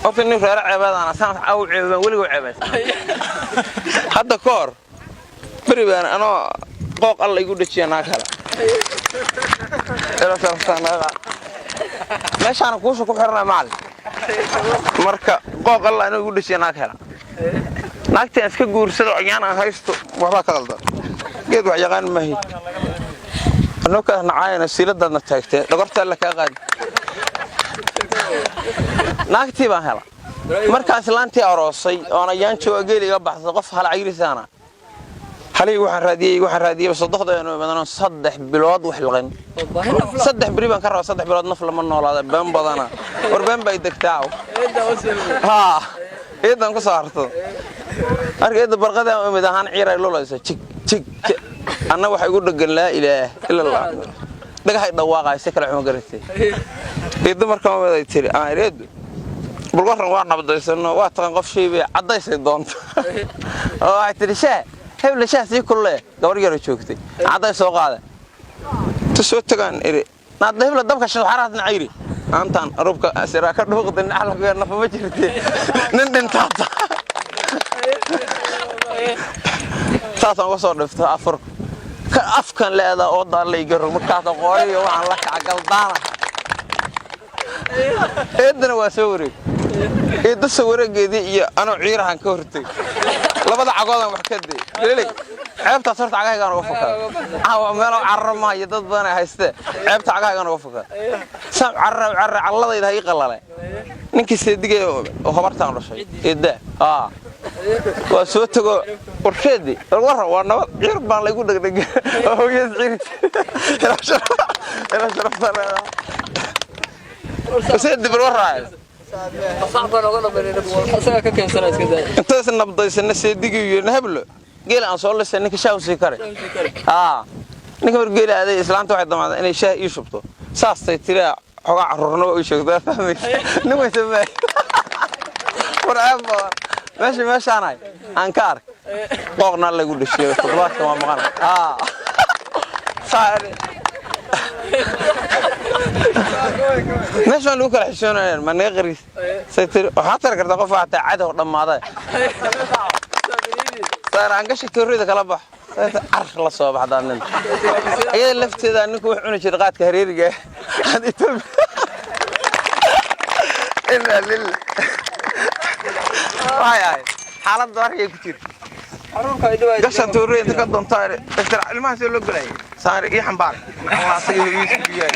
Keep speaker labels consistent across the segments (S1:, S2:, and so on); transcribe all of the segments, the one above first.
S1: Horta nin reero ceebeedaan saan aw ceebaan weligoo ceebaysan. Hadda ka hor beri baan anoo qooq alla igu dhajiya naag hela. Meeshaana kuusha ku xirana macalin. Marka qooq alla anoo igu dhajiya naag hela. Naagtii aan iska guursado ayaan aan haysto waxbaa ka qaldan. Geed wax yaqaan maahi. Anoo kaas nacaayana siiladaadna taagtee dhogorta alla kaa qaadi. Naagtii baan hela. Markaas laantii aroosay oon ayaan jooga geel iga baxsay qof hala cayrisaana. Halay waxaan raadiyay sodoxda badan 3 bilood wax liqin. 3 beri baan ka rabaa 3 bilood naf lama noolaada been badana. War been bay degtaa. Ha. Eedan ku soo harto. Marka eeda barqada aan imid ahaan ciir ay lulayso jig jig. Anna waxa igu dhagan laa ilaaha illa Allah. Dhagahay dhawaaqay si kale xuma garatay. Eedo markaa waday tiri aan eedo. Bulwaran waa nabadaysano waa taqan qof shay bay cadaysay doonto. Oo waxay tiri shaa hebla shaah sii kulle gabar yar joogtay caday soo qaada ta soo tagaan iri naad hebla dabka shan xaraadna cayri aantan rubka siraa ka dhuuqda nacalka nafa ma jirte nin dhintaata saasaan uga soo dhifto afur ka afkan leedaa oo daallay garo markaas qooriyo waxaan la kaca galdaana eedana waa soo wareeg eedda soo wareegeedii iyo anoo ciirahan ka hortay labada cagoodan wax ka day leelay ceebtaas horta cagahaygaan uga fokaa caawa meelo carro maayo dad badan ay haystee ceebta cagahaygaan uga fokaa saam carra carra calladayda ha ii qalale ninkii seedigay oo habartaan dhashay eedda aa waa soo tago warsheedii warra waa nabad ciir baan laygu dhegdheg hooyad ciir ila sharafta leedahay seedi bar warraay intaas nabdaysana seedigii iyo hablo geel aan soo lisay ninka shaah sii kare aa ninka mar geel aaday islaanta waxay damacday inay shaah ii shubto saastay tiraa xogaa carruurnimo ii sheegto waa fahmaysa nin waysa maay war ceeb badan meesha meeshaanahay aan ka ark qooqna lagu dhashiyo toddobaadkan waa maqan aa saa meeshaan lagu kala xishoonayaan ma naga qaris say tiri waxaa tari kartaa qof waxaa taa cadow dhammaaday saar aan gasha toorida kala bax car la soo baxdaa nin iyada lafteeda ninku wax cuni jiray qaadka hareeriga aad Itoobiya inna lillah waxay ahayd xaaladda arkay ku jirta gasha toorida inta ka doontaa ilmaha see loo gelayay saar ii xambaar asaga hooyadiis biyaay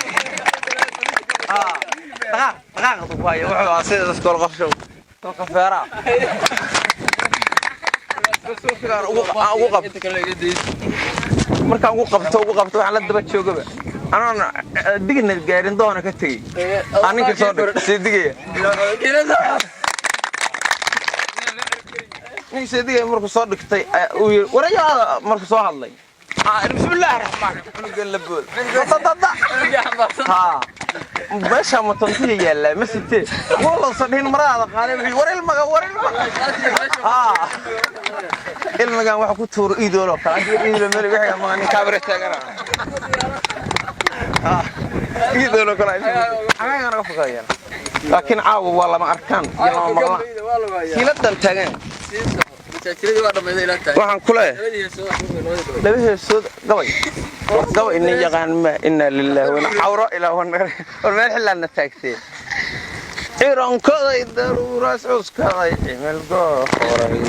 S1: dhaqaaq dhaqaaq ku hayo wuxuu ahaa sida dadka qof show soo kafeera ugu qabto markaan ugu qabto waxaan la daba joogaba anoon digna gaarin doona ka tegey aan ninka soo dhig sii digaya ninka sii digaya markuu soo dhigtay uu yiri warayaada markuu soo hadlay bismillaahi raxmaan cunugan la bood haa meesha matontiga yaallaa ma sitee walowsa dhihin maradaada qaaday wuxuu war ilmaga war ilmaga haa ilmagan waxa ku tuuro iidoolo kale haddii iidoolo meel igu xiga maa nin kaabira taagana haa iidoolo kale cagaagan naga fogaayaan laakiin caawa waa lama arkaan iyo lama maqlaan siiladan taagan waxaan ku leeyahay laba heesood gabay gabay inin yaqaan ma inna lillahi wa inna cawro ilaa war meel xillaadna taagtee ciirankoday daruuraas cuskaday cimil goohoray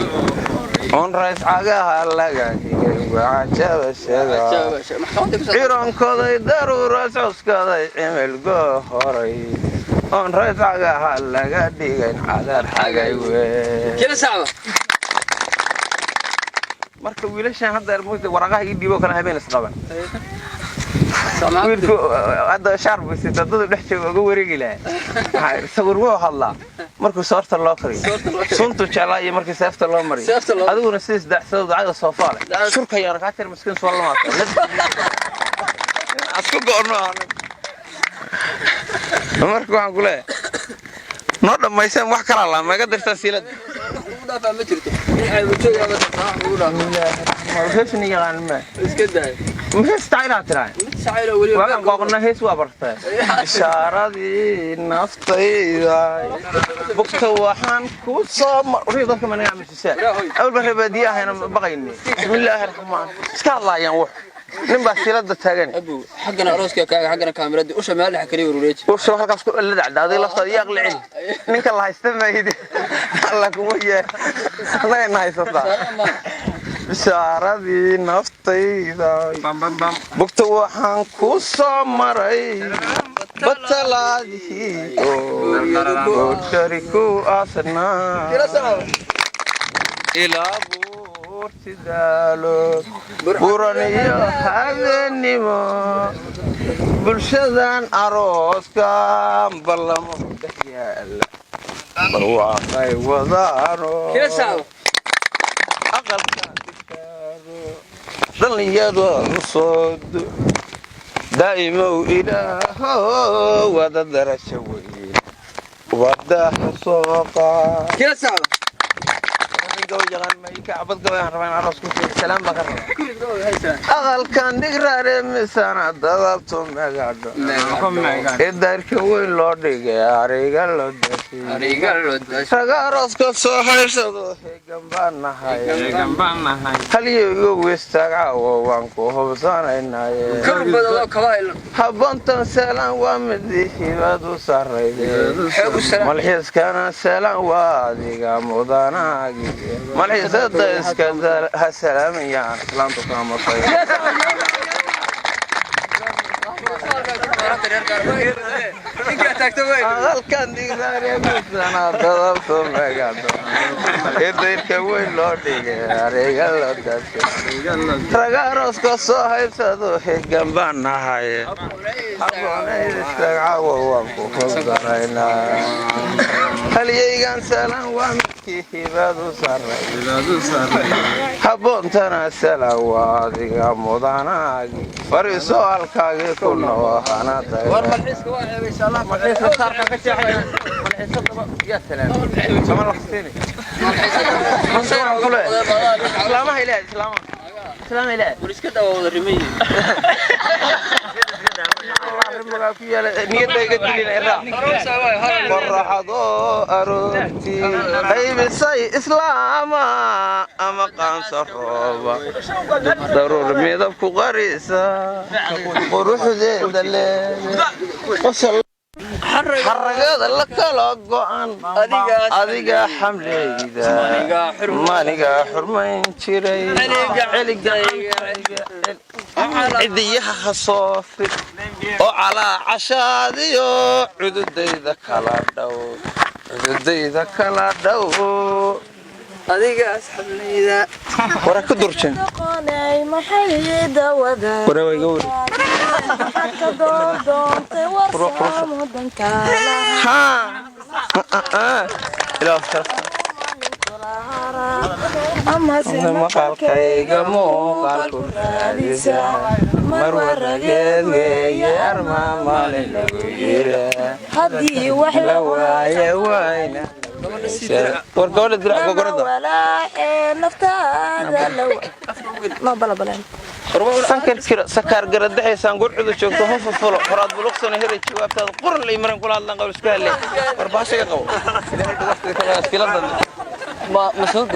S1: on rays cagaha laga dhigay wacajabashada ciirankoday daruuraas cuskaday cimil goohoray on rays cagaha laga dhigay cadar xagay wey marka wiilashan hadda mugta waraqaha ii dhiibo kale habeen isqaban wiilku hadda shaar buu sita dadu dhex jooga uga wareegi lahaa sawir wuxuu hadlaa markuu soorta loo kariyo suntu jeclaa iyo markii seefta loo mariyo adiguna sidiis daacsado dacada soofaale shurka yaana kaa tir miskiin soo lamaata asku go'no marka waxaan ku leeyahay noo dhammayseen wax kalaa laa maga dirtaa siilada heesna yaqaan ma heestaa inaad tiraa Waagaan qooqna hees waa bartay. Bishaaradii naftayda, bugta waxaan ku soo mar dadka managa aamusisaa. Awalba reebaadiye ahayna baqayni. Bismillaahi raxmaan iska hadlaayaan, wax nin baa silada taagan.
S2: Xaggana arooska kaaga, xaggana kaamirada usha meel dhex kaliya wareeji.
S1: Usha halkaas ku la dhacda, adiga laftaada yaaq la celi. Ninka la haysta mayd alla kuma yee, annagayna haysataa. Bishaaradii naftayda, bugta waxaan ku soo maray batalaadii oo ku aasnaa ilaa buurti daalo buran iyo habeenimo. Bulshadan arooska ballamo dhex yaala barwaaqay wadaano, aqalka bishaaro dhallinyaradu soo daa'imow ilaaho wada darajo weyn wadaha soo qaad. Aqalkan dhigraare misana dadabto megadho ee daarka weyn loo dhigay ariga loo dashay, raga arooska soo haysado heegan baan nahay, haliyo igu istaagcaawo waan ku hubsanaynaye. Habboontan seelaan waa midii hibadu sarrayde, malxiiskana seelaan waa adiga mudanaagi, malxiisada iska ha salaamayaan islaamtu kaamatay. Aqalkan dhigraare misana dadabto megado ee dayrka weyn loo dhigay ariga loo dashay, raga arooska soo haybsado hegan baan nahay, habboonayistagcawo waan ku hubsanaynaa. Halyaygan salaan waa midkii hibadu sarray, habboontana salaan waa adiga mudanaagi, fariiso halkaagii ku noo hana. Qoraxdo aroortii qaybisay islaama ama qaansa rooba, daruur midabku qarisa quruxdeeda leede, xaragada la kala go'an, adiga xamleyda maniga xurmayn jiray, cidiyaha ha soofin oo calaa cashaadiyo cududayda kala dhow, cududayda kala dhow.
S2: Adigaas xablayda.
S1: Wara ku durjin. Wara wayga wari. Maqalkayga muuqaalku raadisa mar warageed weeye, arma maalin lagu yira la waaye wayna war gabadha dirac gogorada sakaar garadaxaysaan gurcudu joogto hufufulo horaad buluqsana helay jawaabtaada quran lay maran kula hadlaan qawl isku hadlay war baashaga qabo.
S2: Ma soo.